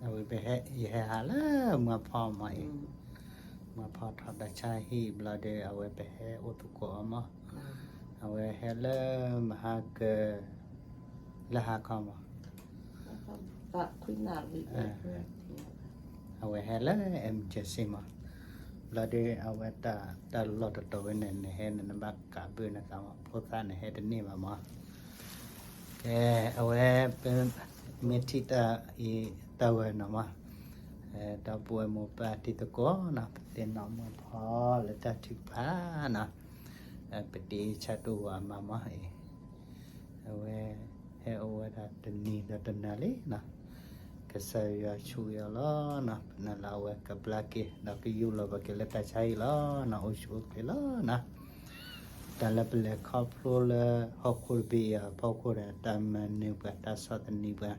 အဝဲပဟဲ ယဟဲဟးလၢမွါဖီမးအံၤ, မွါဖီထီၣ်တၢ်ဆါဟံၣ်ဘျီဒီး အဝဲပဟဲအိၣ်သကိးအီၤမး, အဝဲဟဲလၢမဟါကၢ လၢဟါခီမး အဝဲဟဲလၢ emergency မး, ဘျီဒီး အဝဲတၢ်လီၢ်တတီၤဝဲန့ၣ် နဟဲန့ၣ် နဘၣ်ကးဘၢနသးမး, ဖိသၣ်န့ၣ်ဟဲတန့ၢ်ဘၣ်မး, ကဲ အဝဲ ပမ့ၢ်ထံၣ်တၢ်အံၤ တၢ်ဝဲနီၤမး, ဒီပုၢ်ဝဲၢ်မိၢ်ပၢ်တံၤသကိးနီၤ, ပသ့ၣ်နီၣ်မွဲဖီလၢတၢ်ထုကဖၣ်နီၤ, ပတ့ဆၢတိၢ်ဂီၤအမါမးအံၤ, အဝဲဟဲအိၣ်ဝဲဒၣ်တနံၤဒီးတနၤလံနီၤ, ကစၢ်ယွၤဆိၣ်ဂ့ၤအီၤလီၤနီၤ, ပနာ်လၢအဝဲကဘျါက့ၤ ဒီးကယူၢ်လီၤဘၣ်က့ၤလၢတၢ်ဆါဟံၣ်လီၤနီၤ, အိၣ်ဆူၣ်အိၣ်ချ့လီၤနီၤ, တၢ်လၢပလဲၤခီဖျိလၢဟီၣ်ခိၣ်တဘ့ၣ်အံၤအဖီခိၣ်ဒီး တၢ်မၤနၢၤပှၤ တၢ်ဆီၣ်သနံးပှၤ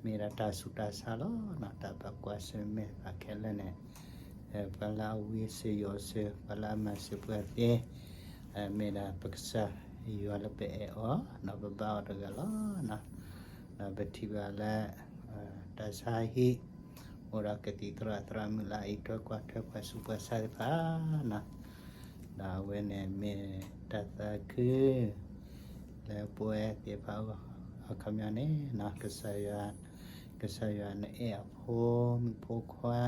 မ့ၢ်ဒၣ်တၢ်ဆူးတၢ်ဆါလီၤနီၤ, တၢ်ဘၣ်ကွၢ်ဆၢၣ်မဲာ်ဘၣ်ခဲလၢာ်န့ၣ်, ပှၤလၢအဝံစၢၤယိးစၢၤ ပှၤလၢအမၤစၢၤပှၤသ့, မ့ၢ်ဒၣ်ပကစၢ်ယွၤလၢပအဲၣ်အီၤနီၤ, ပဘါအီၤတဂၤလီၤနီၤ, ဒီးပထံၣ်ဘၣ်လၢ တၢ်ဆါဟံၣ် အိၣ်ဒီးကသံၣ်သရၣ်သရၣ်မုၣ်လၢအအံးထွဲကွၢ်ထွဲပှၤဆူးပှၤဆါသ့ၣ်တဖၣ် ဒီးအဝဲန့ၣ်မ့ၢ်တၢ်သးခု လၢပဝဲသ့ၣ်တဖၣ်အဂီၢ် အခီပညီန့ၣ် ကစၢ်ယွၤ, ကစၢ်ယွၤနအဲၣ်အဖိမုၣ်ဖိခွါ,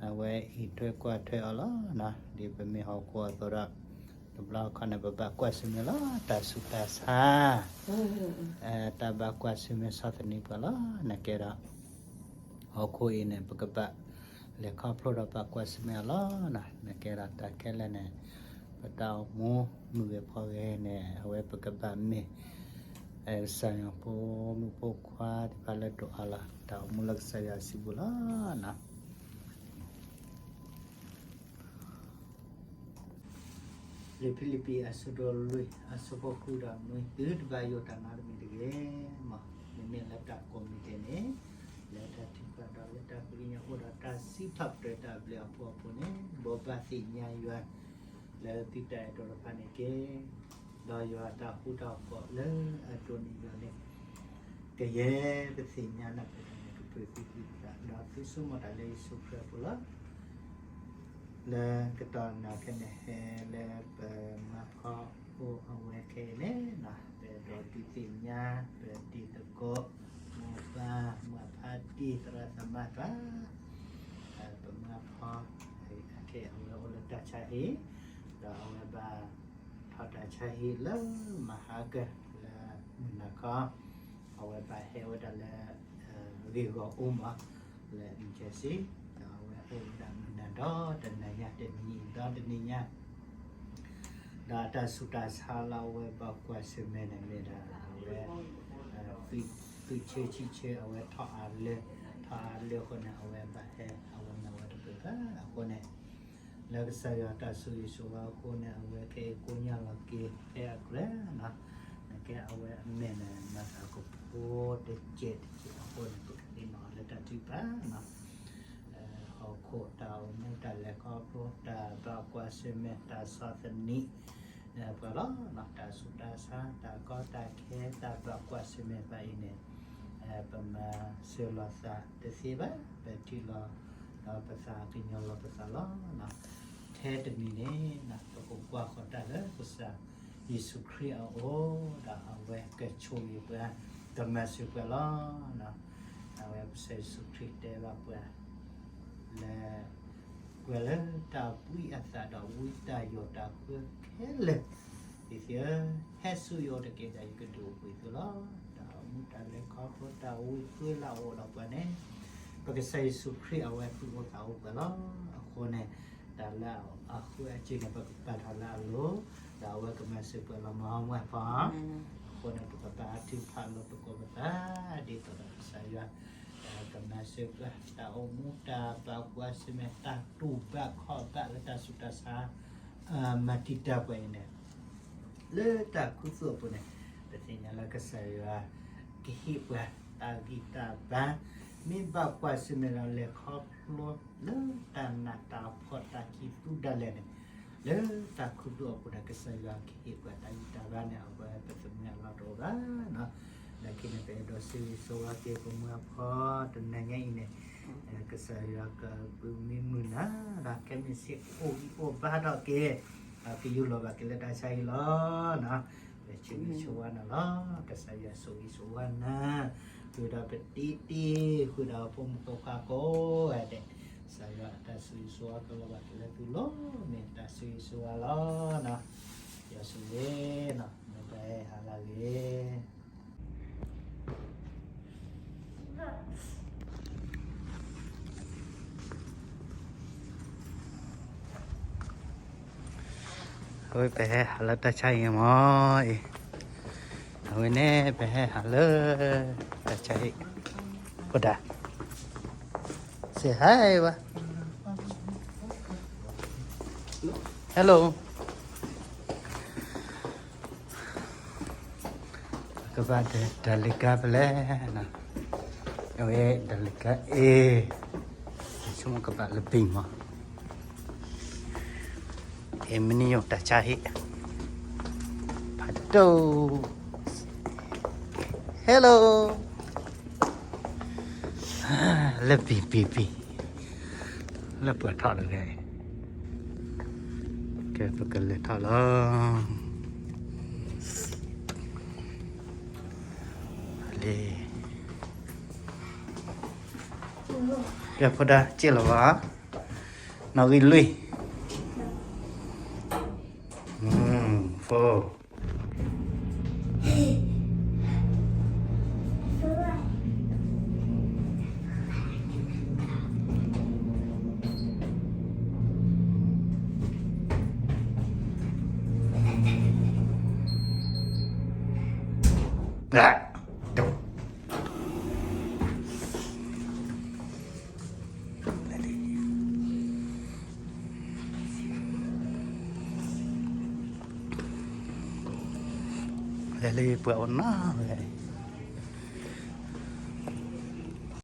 အဝဲအံးထွဲကွၢ်ထွဲအီၤလီၤ. ဒ်ပမ့ၢ်ဟီၣ်ခိၣ်အသိးဒီး တဘျီခီန့ၣ် ပဘၣ်ကွၢ်ဆၢၣ်မဲာ်လီၤ တၢ်ဆူးတၢ်ဆါ တၢ်ဘၣ်ကွၢ်ဆၢၣ်မဲာ်ဆီၣ်သနံးပှၤလီၤ. နကဲဒီး ဟီၣ်ခိၣ်အံၤန့ၣ် ပကဘၣ်လဲၤခီဖျိဒီးဘၣ်ကွၢ်ဆၢၣ်မဲာ်အီၤလီၤ. နကဲဒီးတၢ်ခဲလၢာ်န့ၣ် ပတၢ်အိၣ်မူမုၢ်ဂဲၤဖီဂဲၤန့ၣ် အဝဲပကဘၣ်မ့ၢ် ကစၢ်ယွၤဖိမုၣ်ဖိခွါသ့ၣ်တဖၣ်လၢဒိးအါလီၤ တၢ်အိၣ်မူလၢကစၢ်ယွၤစုပူၤလီၤ. လံာ်ဖံလံးပံးအဆၢဒိၣ်လွံၢ် အဆၢဖိဃုဒီးနွံ, သုတဘၣ်ယိၣ်တၢ်နီတမံၤတဂ့ၤ. မ့မ့ၢ်လၢတၢ်ကိးမံၤဒဲးန့ၣ် လၢတၢ်ထုကဖၣ်ဒီးလၢတၢ်ပညိၣ်အိၣ်ဒီးတၢ်စံးထီၣ်ပတြၢၤတၢ်ဘျုးအဖီခိၣ်န့ၣ် ဘိးဘၣ်သ့ၣ်ညါယွၤ လၢသုတၢ်အဲၣ်တီတဖၣ်န့ၣ်တက့ၢ်. ဒီးယွၤအတၢ်ဃူတၢ်ဖိးလၢအဒိးန့ၢ်ယွၤန့ၣ် ကယဲၢ်ပသ့ၣ်ညါနၢ်ပၢၢ်တၢ်န့ၣ် ကပၢၤသုသုသး ဒီးသုဆိကမိၣ်တၢ်လၢယ့ၣ်ၡူးခရံာ်အပူၤလီၤ. လၢကတီၢ်နၤခဲန့ၣ် ဟဲလၢပမါဖီအိၣ်အဝဲခဲအံၤန့ၣ် ပအဲၣ်ဒိးဒုးသ့ၣ်ညါ ပတံၤသကိး မိၢ်ပၢ် မုၢ်ဖါတံၢ် သရၣ်သမါတဖၣ် ပမါဖီ အခဲအံၤအဝဲအိၣ်လၢတၢ်ဆါဟံၣ် ဒီးအဝဲဘၣ်ထီၣ်တၢ်ဆါဟံၣ်လၢမဟါကၢၢ် လၢမုၢ်နၤခီ အဝဲဘၣ်ဟဲဝဲဒၣ်လၢ ဂ့ၢ်ဂီၢ်အိၣ်မး လၢ emergency ဒီးအဝဲအိၣ်ဝဲဒၣ်မုၢ်နၤဒီတနၤညါ တနံၤညါဒီတနံၤညါ ဒီးအတၢ်ဆူးတၢ်ဆါလၢအဝဲဘၣ်ကွၢ်ဆၢၣ်မဲာ်န့ၣ်မ့ၢ်ဒၣ် အဝဲ သုးဆၢဆံးဆၢ အဝဲထီၣ်အါလၢ ထီၣ်အါလၢအဃိန့ၣ် အဝဲဘၣ်ဟဲ အဝဲမၤဝဲတပၢၤဘၣ်အဃိန့ၣ် လၢကစၢ်ယွၤတၢ်ဆိၣ်ဂ့ၤဆိၣ်ဝါအဃိန့ၣ် အဝဲခဲအံၤကိညၢ်လီၤက့ၤဖဲအကြၢးနီၤ နကဲအဝဲအမဲာ်န့ၣ် မၤသးကဖိတစဲးတစဲးအဃိန့ၣ် ပကသ့ၣ်နီၣ်လၢတၢ်ထုကဖၣ်နီၤ ဟီၣ်ခိၣ်တၢ်အိၣ်မူတၢ်လဲၤခီဖျိ တၢ်ဘၣ်ကွၢ်ဆၢၣ်မဲာ် တၢ်ဆီၣ်သနံး ပှၤလီၤ တၢ်ဆူးတၢ်ဆါ တၢ်ကီတၢ်ခဲ တၢ်ဘၣ်ကွၢ်ဆၢၣ်မဲာ်ဘၣ်အံၤန့ၣ် ပမၤစၢၤလီၤသးတသ့ဘၣ် ပထံၣ်လီၤ ဒီးပသးကညီၤလီၤပသးလီၤ. ထဲတမံၤန့ၣ် ပကကွၢ်ဃီၤတၢ်လၢကစၢ်ယ့ၣ်ၡူးခရံာ်အအိၣ် ဒီးအဝဲကဆိၣ်ဂ့ၤပှၤ ကမၤစၢၤပှၤလီၤ. အဝဲကစၢ်ယ့ၣ်ၡူးခရံာ်တဲဘၣ်ပှၤ လၢ ပှၤလၢတၢ်ဘှံးအသးဒီးဝံတၢ်ယိာ်တၢ်ဃၢခဲလၢာ် သ့ၣ်သ့ၣ်ဧၢ, ဟဲဆူယအိၣ်တက့ၢ် ဒီးယကဒုးအိၣ်ဘှံးသုလီၤ. တၢ်အိၣ်မူတၢ်လဲၤခီဖျိ တၢ်ဝံဃၢလၢအအိၣ်ဒီးပှၤန့ၣ် ပကစၢ်ယ့ၣ်ၡူးခရံာ်အဝဲသူၣ်အိၣ်သးအိၣ်ပှၤလီၤ. အဃိန့ၣ် တၢ်လၢအဃၢအစ့ၢ်န့ၣ် ပကပာ်ထီၣ်လၢအလိၤ ဒီးအဝဲကမၤစၢၤပှၤလီၤမၤမွဲၢ်ဖီ အဃိန့ၣ် ပကဘၣ်ထုကဖၣ်လိာ်သကိးပသး ဒ်သိးဒီးကစၢ်ယွၤ ကမၤစၢၤပှၤ တၢ်အိၣ်မူတၢ်ဘၣ်ကွၢ်ဆၢၣ်မဲာ် တၢ်တူၢ်ဘၣ်ခီၣ်ဘၣ်လၢတၢ်ဆူးတၢ်ဆါ မၤတံာ်တာ်ပှၤအံၤန့ၣ် လၢတၢ်ခူသူၣ်အပူၤန့ၣ် ပသ့ၣ်ညါလၢကစၢ်ယွၤ ကဟ့ၣ်ပှၤတၢ်ဂံၢ်တၢ်ဘါ မ့ၢ်ဘၣ်ကွၢ်ဆၢၣ်မဲာ်ဒီးလဲၤခီဖျိ လၢတၢ်နးတၢ်ဖှီၣ်တၢ်ခံးသူဒၣ်လဲာ်န့ၣ် လၢတၢ်ခူသူၣ်အပူၤန့ၣ် ကစၢ်ယွၤကဟ့ၣ်ပှၤတၢ်ဂံၢ်တၢ်ဘါန့ၣ် အဝဲပသးမံအလီၢ်တအိၣ်ဘၣ်နီၤ. နာ်က့န့ၣ် ပအဲၣ်ဒိးဆိၣ်ဂ့ၤဆိၣ်ဝါက့ၤပမိၢ်အဖီတနၤညါအံၤန့ၣ်, ကစၢ်ယွၤကဘုးမံမုာ်နၤဒီး ခဲမုၢ်ဆ့ၣ်အိၣ်ဂံၢ်အိၣ်ဘါထီၣ်က့ၤ, ကယူၢ်လီၤဘၣ်က့ၤလၢတၢ်ဆါအံၤလီၤ. ပဆိၣ်ဂ့ၤဆိၣ်ဝါနၤလီၤ. ကစၢ်ယွၤဆိၣ်ဂ့ၤဆိၣ်ဝါနၤ, ဃုာ်ဒီးပတံတံ, ဃုာ်ဒီးပမိၢ်ပပၢ်ကိးဂၤဒဲး, ကစၢ်ယွၤအတၢ်ဆိၣ်ဂ့ၤဆိၣ်ဝါကလီၤဘၣ်က့ၤလၢသုလီၤ. မ့ၢ်တၢ်ဆိၣ်ဂ့ၤဆိၣ်ဝါလီၤ. ယွၤဆိၣ်ဂ့ၤ, မ့ၢ်ပဟဲဟးလၢအဂ့ၤ အဝဲပဟဲဟးလၢတၢ်ဆါအံၤမ့ၢ်အံၤ, အဝဲန့ၣ် ပဟဲဟးလၢတၢ်ဆါအံၤ, ဖိဒါ, say hi ဝဲ, hello ကဘၣ်တၢ်လံၤကါဖဲလဲၣ်, အဝဲတၢ်လံၤကါအ့ၣ်, ဆိကမိၣ်ကဘၣ်လၢဘ့ၣ်မး, အ့ၣ်မနုၤယိၣ်တၢ်ဆါဟံၣ်, ဖးဒိၣ်, hello လၢဘံၣ်ဘံၣ်ဘံၣ်, လၢပှၤထီၣ်တဂၤ, ကဲပကလဲၤထီၣ်လီၤ. လံ, ကဲဖိဒါ က့ၣ်လီၤဘၣ်, နီၣ်ဂံၢ်လွံၢ်, ဖိ လဲၤလံ ပှၤအိၣ်နီၢ်ဝဲ